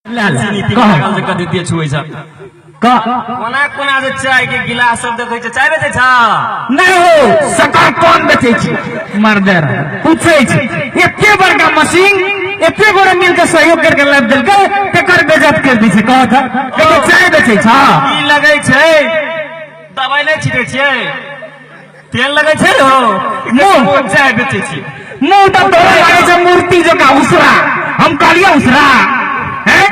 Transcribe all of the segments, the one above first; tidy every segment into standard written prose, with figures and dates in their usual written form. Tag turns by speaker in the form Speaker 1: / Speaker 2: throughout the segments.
Speaker 1: चीनी पी लागल छै, कथी दे छुए छै। कोना कोना जे चाय के गिलास सब देखै छै, चाय बेचै छ?
Speaker 2: नहि हो, शक्कर कोन बेचै छै? मर्दर पूछै छै, एते बड़का मशीन एते गोरे मिल के सहयोग करके लाबि देलकै, तेकर बेइज्जत कर दै छै। कहत देखियौ चाय बेचै छ।
Speaker 1: की लगै छै? दवाई नहि छिटै छियै, तेल लगै छै हो।
Speaker 2: मुँह।
Speaker 1: चाय बेचै छियै।
Speaker 2: मुंह तऽ तोरा लागै छै मूर्ति जकाँ उसरा। हम कहलियै उसरा हैं?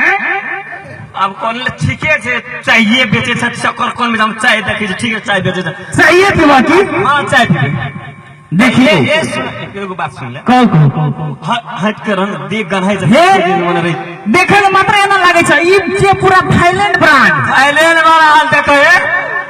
Speaker 1: आब कोन ठीके छै, चाये बेचै छै, शक्कर कोन बेचै? हम चाय देखै छी, ठीक है, चाय बेचै छै।
Speaker 2: चाहिए पीबा की?
Speaker 1: हाँ, चाय पीबै।
Speaker 2: देखियौ।
Speaker 1: ए, सुन, एगो बात सुन ले।
Speaker 2: कहू कहू।
Speaker 1: हट के रह, देख गन्हाइ छै।
Speaker 2: हे।
Speaker 1: मने रही।
Speaker 2: देखे में मात्र एना लागै छै, ई छै पूरा थाईलैंड ब्रांड।
Speaker 1: थाईलैंड वाला हाल देखै हे,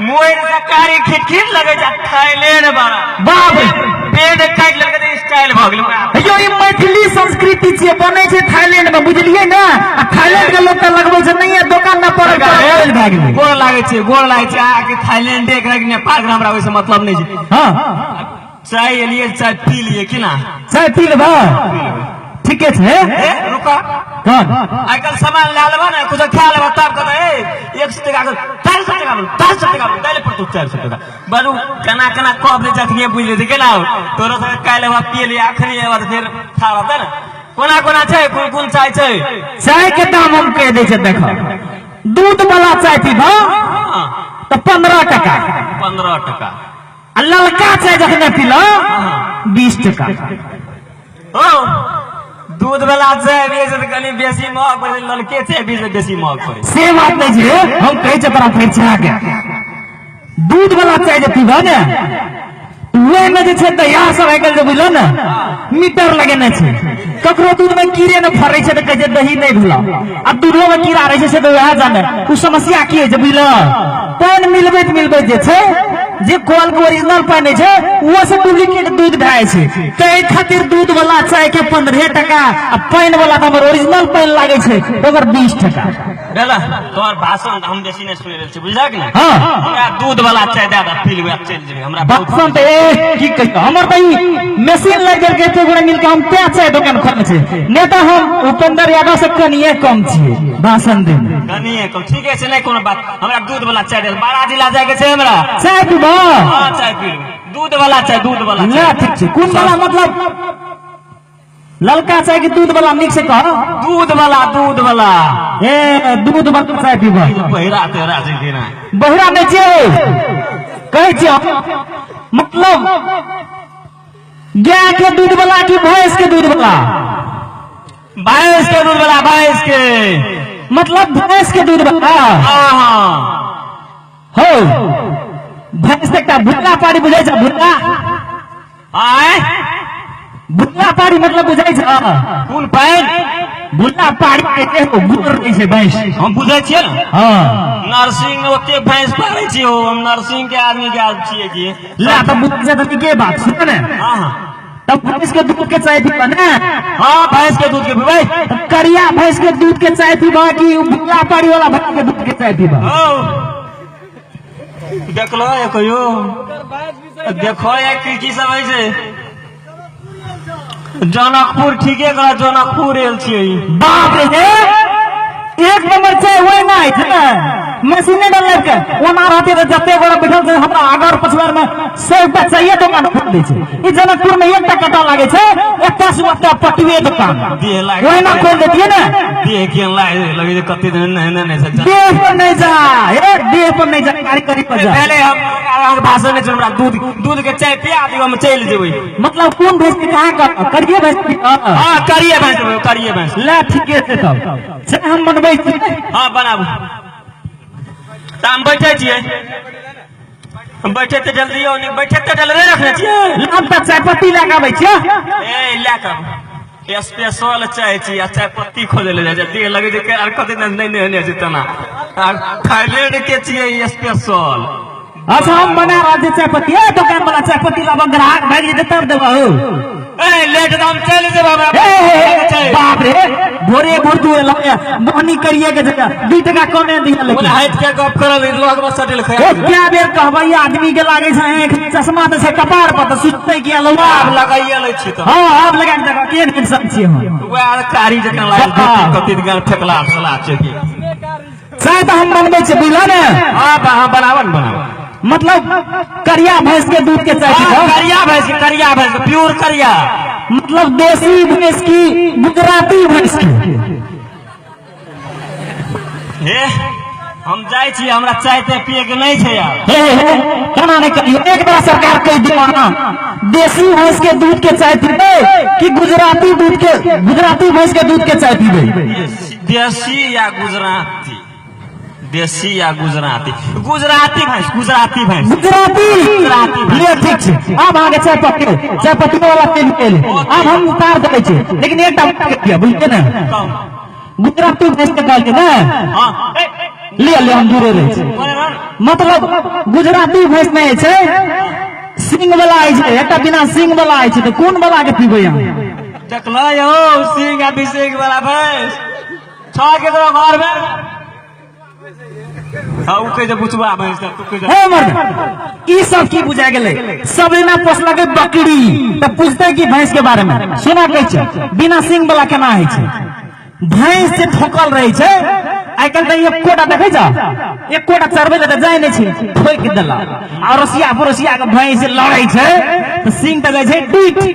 Speaker 1: मोर से कारी खिट लगै छै, थाईलैंड वाला।
Speaker 2: बाप रे।
Speaker 1: पेड़ काटि लेलकै तऽ स्टाइल भऽ गेलै।
Speaker 2: यौ, ई मैथिली संस्कृति छियै, बनै छै थाईलैंड में, बुझलियै ने? आ थाईलैंड के लोग तऽ लगबै छै नहीं, दोकान में पड़ल पड़ल भए गेलै।
Speaker 1: गोर लागै छै, गोर लागै छै अहाँके। थाईलैंडे के नेपाल के, हमरा ओहिसँ मतलब नहि छै। चाय एलियै, चाय पी लियै की ना?
Speaker 2: चाय पी लेबै, ठीके छै।
Speaker 1: ए, रुका।
Speaker 2: कोन?
Speaker 1: आइ काल्हि सामान लए लेबह ने, कुछो खा लेबह, तब कहतै, ए, 100 टका के 400 टका बोल, 400 टका बोल, दैले पड़तौ 400 टका। बरू केना केना कब दै जखनिए बुझि लेतै केना हो। तोरो सबके काल्हि एबह पिए लिए, अखनी एबह तऽ फेर खा रहतै ने। कोना कोना छै, कोन कोन चाय छै?
Speaker 2: चाय के दाम हम कहि दै छै, देखो, दूध वाला चाय पीबह तऽ 15 टका।
Speaker 1: 15 टका।
Speaker 2: आ ललका चाय जखने पीलह, 20 टका।
Speaker 1: हो, दूध वाला चाय बेच तऽ कनि बेसी महग पड़ै छै, ललके चाय बेच तऽ बेसी महग पड़ै छै।
Speaker 2: से बात नहीं छै, हम कहै छै तोरा फरिछा के, दूध वाला चाय जे पीबह ने, ओहिमे जे छै दहिया सब आइ काल्हि जे बुझलो ने, मीटर लगेने छै। ककरो दूध में कीड़े ने फड़ै छै तऽ कहै छै दही नहि भेलौ। आ दूधो में कीड़ा रहै छै, से तऽ वएह जाने। ओ समस्या की होइ छै बुझलो? पानि मिलबैत मिलबैत जे छै, जे कल के ओरिजिनल पानि छै, ओ से डुप्लीकेट दूध भए जाइ छै। ताहि खातिर दूध वाला चाय के 15 टका आ पानि वाला तऽ हमर ओरिजिनल पानि लागै छै, ओकर 20 टका।
Speaker 1: भेल तोहर भाषण, हम बेसी नहि सुनि रहल छी, बुझलक ने?
Speaker 2: हाँ।
Speaker 1: हमरा दूध वाला चाय दए दे, पी लेबै आ चलि जेबै। हमरा बहुत
Speaker 2: भाषण तऽ ए की कहियो, हमर तऽ ई मशीन लागि गेल एते गोरे मिलके हम तें चाय दोकान खोलने छै, नहि तऽ हम उपेंद्र यादव से कनिए कम छियै भाषण देने।
Speaker 1: कनिए कम, ठीके छै, नहि कोनो बात। हमरा दूध वाला चाय दे, बारा जिला जायके छै हमरा।
Speaker 2: चाय पीबह?
Speaker 1: हाँ, चाय पी लेबै, दूध वाला चाय, दूध वाला
Speaker 2: ना।
Speaker 1: चाय।
Speaker 2: ठीक छै। कोन वाला, मतलब ललका चाय की दूध वाला? नीक से कह।
Speaker 1: दूध वाला, दूध वाला।
Speaker 2: ए, दूध वाला चाय पीबह।
Speaker 1: बहिरा तेहरा छै कि नहि?
Speaker 2: बहिरा नहि छियै, कहै छियै, मतलब गाय के दूध वाला कि भैंस के दूध वाला?
Speaker 1: भैंस के दूध वाला, भैंस के।
Speaker 2: मतलब भैंस के दूध वाला?
Speaker 1: हाँ हाँ
Speaker 2: हो, भैंस के एकटा भुल्ला पारी बुझै छै, भुल्ला?
Speaker 1: आय?
Speaker 2: भुल्ला पारी मतलब बुझै छै?
Speaker 1: कोन पानि?
Speaker 2: भुल्ला पारी के एगो गुड़ रहै छै भैंस।
Speaker 1: हम बुझै छियै ने। नर्सिंग में ओते भैंस पालै छियै हो, हम नर्सिंग के आदमी के आदमी छियै की।
Speaker 2: ला तऽ बुझै छै तऽ नीके बात। सुन ने।
Speaker 1: हाँ हाँ
Speaker 2: तब भैंस के दूध के चाय पीबह ने?
Speaker 1: हाँ, भैंस के दूध के पीबै।
Speaker 2: तब करिया भैंस के दूध के चाय पीबह कि भुल्ला पारी वाला भैंस के दूध के चाय पीबह?
Speaker 1: हौ, देखलो ये कहियो, देखो ये की की सब होइ छै। जनकपुर ठीके कह, जनकपुर एल छियै ई।
Speaker 2: बाप रे, हे एक नंबर चाय वही ना है ने, मशीने डाल के ओना रहते तऽ जते गोरा बैठल छै हमरा आगर पछुआर में सबटा चाहिए दोकान खोल दै छै। ई जनकपुर में एकटा कटा लागे छै, एतऽ से ओतऽ पटुए दोकान।
Speaker 1: देह लागे।
Speaker 2: ओहिना खोल देतियै ने।
Speaker 1: देह केहन लागे, लगे जे कते दिन नहेने नहि छै।
Speaker 2: देह पर नहीं जा, हे देह पर नहीं जा, कारी करी पर जा।
Speaker 1: पहले हम अहाँके भाषण नहि छै, हमरा दूध दूध के चाय पिया दियौ, हम चलि जेबै।
Speaker 2: मतलब कोन भैंस के कहाँ कर करिए भैंस के?
Speaker 1: हँ, करिए भैंस, करिए भैंस।
Speaker 2: ले, ठीके छै, तब चाय हम बनबै छी।
Speaker 1: हँ, बनाबू। तऽ हम बैठे छियै, हम बैठे तऽ जल्दी आउ ने, बैठे तऽ जल्दी रखने छियै।
Speaker 2: हम तऽ चाय पत्ती लए कऽ आबै छियै।
Speaker 1: ए, लए कऽ आबू। स्पेशल चाय छी आ चाय पत्ती खोजै लए जाइ छै। देह लगै छै आर कते दिन नहि नहेने छै तेना, आ थाईलैंड के छियै स्पेशल।
Speaker 2: अच्छा, हम बना रहल छी चाय पत्ती। ए, दोकान वाला, चाय पत्ती लाबऽ, ग्राहक भागि जेतै तब देबऽ।
Speaker 1: ए लेट दाम चलि जेबै हमरा।
Speaker 2: हे, हे, हे, बाप रे, भोरे भोर तू एलह बोहनी करिए के जगह 2 टका कमे दिया लेकिन।
Speaker 1: ओने हटि के गप करल लग में सटल
Speaker 2: ओ क्या बेर कहबै, आदमी के लागे छै आँखि चश्मा तऽ छै कपार पर तऽ सुततै किया लौआ।
Speaker 1: आब लगाइए लै छी तऽ।
Speaker 2: हँ आब लगा के देखा के टेंशन छियै हम।
Speaker 1: वएह कारी जकाँ लागल कते गाल फेकला फेकला छै की।
Speaker 2: चाय तऽ हम बनबै छियै, बुझलह ने?
Speaker 1: हँ हँ बनाबऽ ने बनाबऽ।
Speaker 2: मतलब करिया भैंस के दूध के चाय पीबऽ?
Speaker 1: करिया भैंस के, करिया भैंस के, प्योर करिया।
Speaker 2: मतलब देसी भैंस की गुजराती भैंस की?
Speaker 1: हे हम जाइ छी, हमरा चाय ताय पिए के नहीं छै यार।
Speaker 2: हे हे केना नहीं करियो, एक बार सरकार कहि दियौ अहाँ, देसी भैंस के दूध के चाय पीबै कि गुजराती दूध के, गुजराती भैंस के दूध के चाय पीबै?
Speaker 1: देसी या गुजराती, देसी या गुजराती, गुजराती भैंस, गुजराती भैंस,
Speaker 2: गुजराती। ले ठीक छै, आब अहाँके चाय पत्ती, चाय पत्ती वाला तेल तेल आब हम उतार दै छी, लेकिन एकटा बुझलियै ने, गुजराती भैंस के कहलियै ने?
Speaker 1: हँ।
Speaker 2: ले ले हम दूरे रहै छी। मतलब गुजराती भैंस नहि छै, सिंग वाला होइ छै, एकटा बिना सिंग वाला होइ छै, तऽ कोन वाला के पीबै अहाँ?
Speaker 1: देखलह यौ सिंग आ बिसिंग वाला भैंस छ के तोरा घर में? हाँ उ कहै छै बुचबा भैंस, तू कहै छै।
Speaker 2: हे मर्द, ई सब की बुझा गेलै? सब एना पोसलकै बकरी तऽ पूछतै कि भैंस के बारे में। सुना कहै छै बिना सिंग वाला केना होइ छै? भैंस जे ठोकल रहै छै, आइ काल्हि तऽ एकोटा देखै छ, एकोटा चरबै लए तऽ जाइ नहि छै, ठोकि देलक। आ अड़ोसिया पड़ोसिया के भैंस जे लड़ै छै तऽ सिंग तऽ जाइ छै टूटि,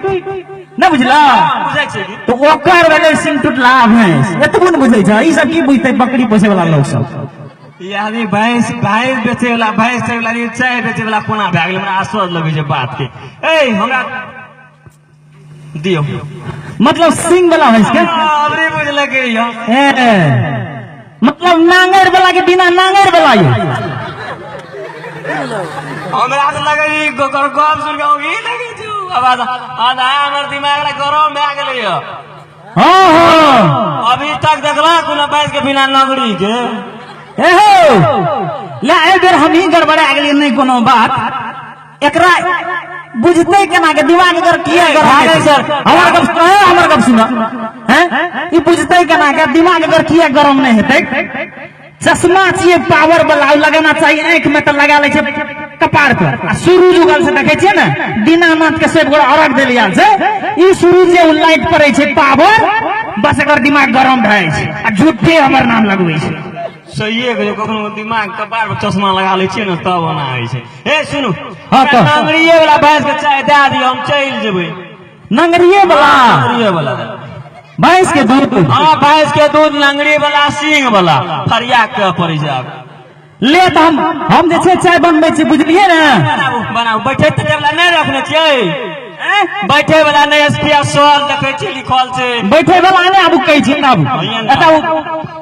Speaker 2: नहि बुझलह?
Speaker 1: बुझै छै की?
Speaker 2: तऽ ओकर भेलै सिंग टूटला भैंस, एतबो नहि बुझै छै। ई सब की बुझतै बकरी पोसै वाला लोक सब?
Speaker 1: ई आदमी भैंस भैंस बेचै वाला, भैंस चरै वाला, चाय बेचै वाला कोना भए गेलै? हमरा आश्चर्य लगै छै बात के। ए हमरा दियौ।
Speaker 2: मतलब सिंग वाला भैंस के?
Speaker 1: अबरी बुझलकै यौ।
Speaker 2: ए मतलब नांगर वाला के बिना नांगर वाला यौ।
Speaker 1: हमरा तऽ लगै ई ओकर गप सुनि कऽ ई लगै छै आवाज आधा हमर दिमाग ला गरम भए गेलै यौ।
Speaker 2: हँ हँ
Speaker 1: अभी तक देखलह कोनो भैंस के बिना नगरी के?
Speaker 2: ए हो ले एहि बेर हमही गड़बड़ा गेलियै, नहि कोनो बात। एकरा बुझतै केना के दिमाग एकर किया गरम
Speaker 1: नहीं सर।
Speaker 2: हमर गप सुन, हमर गप सुन। हैं ई बुझतै केना के दिमाग एकर किया गरम नहि हेतै? चश्मा छियै पावर वाला, लगाना चाहिए आँखि में तऽ लगा लै छै कपार पर। आ सूरज उगल से देखै छियै ने, दीनानाथ के सब गोरा अर्घ देल आयल छै, ई सूरज जे लाइट पड़ै छै पावर, बस एकर दिमाग गरम भए जाइ छै आ झूठे हमर नाम लगबै छै।
Speaker 1: सहिए कहै, कखनो दिमाग कपार पर चश्मा लगा लै छियै ने तब ओना होइ छै। हे सुनू,
Speaker 2: हँ कह।
Speaker 1: नंगरिये वाला भैंस के चाय दए दियौ, हम चलि जेबै।
Speaker 2: नंगरिये वाला?
Speaker 1: नंगरिये वाला
Speaker 2: भैंस के दूध?
Speaker 1: हँ भैंस के दूध, नंगरी वाला, सिंग वाला, फरिया के पड़ै छै आब।
Speaker 2: ले तऽ हम जे छै चाय बनबै छी, बुझलियै ने?
Speaker 1: बनाबू बनाबू। बैठे तैठे वाला नहि रखने छियै? बैठे वाला नहि, स्पेशल देखै छियै लिखल छै।
Speaker 2: बैठे वाला नहि, आबू कहै छी, आबू एतऽ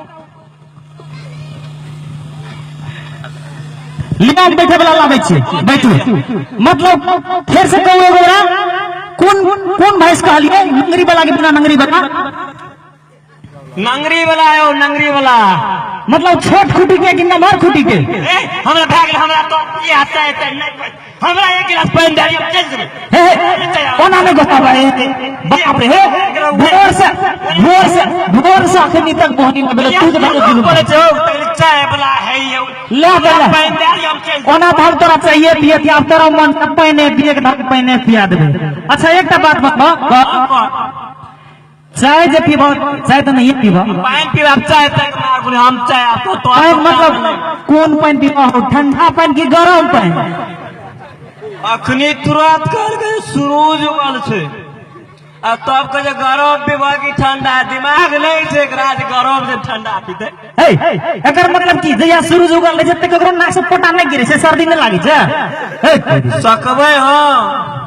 Speaker 2: लिया, बैठे वाला लाबै छियै, बैठू। मतलब फेर से कहू एगो गोरा, कोन कोन भैंस कहलियै? नंगरी वाला के बिना नंगरी वाला?
Speaker 1: नंगरी वाला यौ, नंगरी वाला।
Speaker 2: मतलब छोट खूटी के कि नमहर खूटी के?
Speaker 1: ए हमरा भए गेल, हमरा तो इएह चाय ताय नहि, हमरा एक गिलास पानि दए दियौ, चलि जेबै।
Speaker 2: हे कोना नहि गोसाबै, बाप रे। हे भोर से भोर से भोर से अखनी तक बोहनी नहि भेलै, तू तऽ भए गेल।
Speaker 1: बोलै छै हौ, चाय वाला है यौ।
Speaker 2: ले दे ले।
Speaker 1: पानि दए दियौ, हम चलि जेबै।
Speaker 2: ओना तऽ हम तोरा चाहिए पिए, आब तोरा मन पानि पिए के धर पानि पिया देबै। अच्छा एकटा बात बतबऽ, चाय जे पीबऽ, चाय तऽ नहिए पीबऽ।
Speaker 1: पानि पीबऽ चाय तक मार, हम चाय आब तो
Speaker 2: पानि मतलब कोन पानि पीबऽ हो, ठंडा पानि कि गरम पानि?
Speaker 1: अखनी तुरंत कहलकै सूरज उगल छै आ तब कहै छै गरम पीबऽ कि ठंडा? दिमाग नहि छै एकरा जे गरम जे ठंडा पीतै।
Speaker 2: हे एकर मतलब की जहिया सूरज उगल रहै छै तऽ ककरो नाक से पोटा नहि गिरै छै, सर्दी नहि लागै छै?
Speaker 1: सकबै हँ।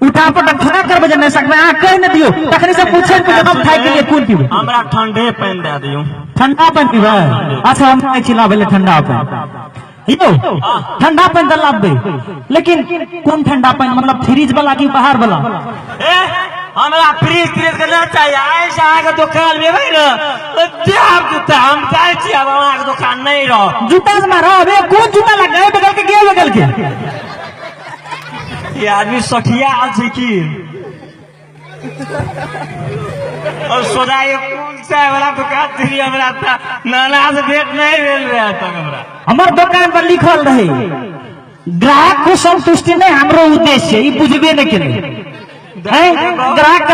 Speaker 2: उठा पटक थोड़ा करबै जे नहि सकबै, अहाँ कहि नहि दियौ, तखनी से पूछे हम थाकि गेलियै, कोन पीबै?
Speaker 1: हमरा ठंडे पानि दए दियौ।
Speaker 2: ठंडा पानि पीबै? अच्छा हम जाइ छी लाबै लए ठंडा पानि। यौ ठंडा पानि तऽ लाबबै, लेकिन कोन ठंडा पानि? मतलब फ्रिज वाला कि बाहर वाला?
Speaker 1: ए हमरा फ्रिज त्रिज के नहि चाहिए, आइ से अहाँके दोकान में एबै ने देब जूता, हम जाइ छी आब अहाँके दोकान नहि रहब।
Speaker 2: जूता से मारब? ए कोन जूता लग गए बगल के, गे बगल के?
Speaker 1: ई आदमी सठिया आयल छै की? और सोजा ये कुल चाय वाला दुकान थी हमरा था नाना से भेंट नहीं भेल रहा तक हमरा।
Speaker 2: हमर दुकान पर लिखल रहे ग्राहक को संतुष्टि नहीं हमरो उद्देश्य, ई बुझबे नहीं केले। हैं? ग्राहक के